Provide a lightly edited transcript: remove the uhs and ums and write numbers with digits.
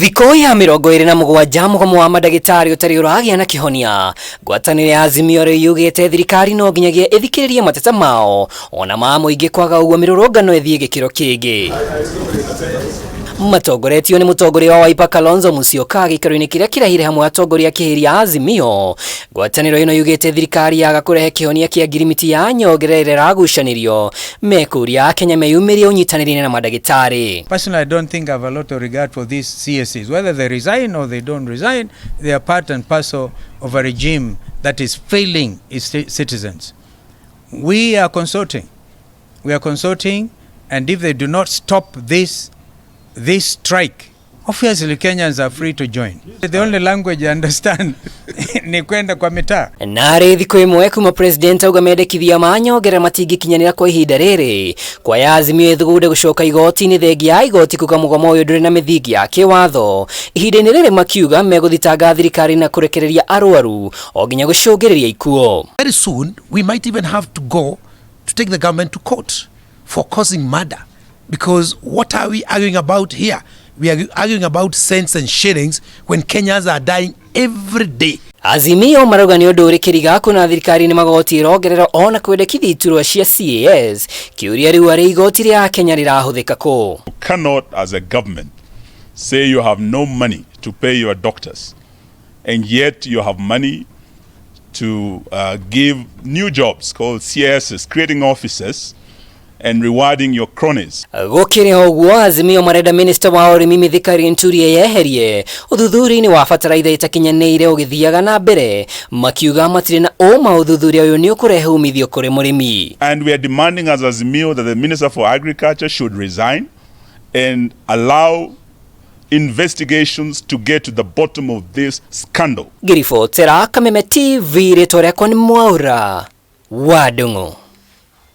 Thikũ ya 27 mũgomo wa mandagĩtarĩ ũtarĩ ũragĩa na kĩhonia. Ngwatanĩro ya Azimio rĩu yugĩte thirikari no nginyagia ĩthikĩrĩrie mateta mao ona ma mũingĩ, kwaga ũguo mĩrũrũngano ĩthiĩ gĩkĩro kĩngĩ. Matongoretio nĩ mũtongoria wa Wiper Kalonzo Musyoka gĩikaro-inĩ kĩrĩa kĩrehire hamwe atongoria a kĩhĩri a Azimio. Ngwatanĩro ĩno yugĩte thirikari yaga kũrehe kĩhonia kĩa ngirimiti ya nyongerera ĩrĩa ĩragucanĩrio, mekũria Akenya meyumĩrie ũnyitanĩri-inĩ na mandagĩtarĩ. Personally, I don't think I have a lot of regard for these CSs. Whether they resign or they don't resign, they are part and parcel of a regime that is failing its citizens. We are consulting. We are consulting, and if they do not stop this strike, obviously Kenyans are free to join. The only language I understand ni kwenda kwa mitaa. Narĩ thikũ ĩmwe kuma president auga mendekithia ma nyongerera matingĩkinyanĩra kwa ihinda rĩrĩ, kwa ya Azimio ĩthugunde gũcoka igoti-inĩ thengia ya igoti kuga mũgomo ũyũ ndũrĩ na mĩthingi ya kĩwatho. Ihinda-inĩ rĩrĩ makiuga megũthitanga thirikari na kũrekereria arwaru o nginya gũcũngĩrĩria ikuũ. Very soon, we might even have to go to take the government to court for causing murder. Because what are we arguing about here? We are arguing about cents and shillings when Kenyans are dying every day. Azimio marauga nĩ ũndũ ũrĩ kĩriga kuna thirikari nĩ magoti ĩrongerera ona kwendekithia iturwa cia CAS. Kĩũria rĩu arĩ igoti rĩa Kenya rĩrahũthĩka kũ? You cannot, as a government, say you have no money to pay your doctors, and yet you have money to give new jobs called CSs, creating offices and rewarding your cronies. Gũkĩrĩ ũguo, Azimio marenda minista wa ũrĩmi Mithika Linturi yeherie ũthuthuria-inĩ wa bataraitha ĩtakinyanĩire ũgĩthiaga na mbere, makiuga matirĩ na ũma ũthuthuria ũyũ nĩ ũkũrehe umithio kũrĩ mũrĩmi. And we are demanding as Azimio that the Minister for Agriculture should resign and allow investigations to get to the bottom of this scandal. Ngĩribotera Kameme TV, rĩtwa rĩakwa nĩ Mwaura wa Ndung'u.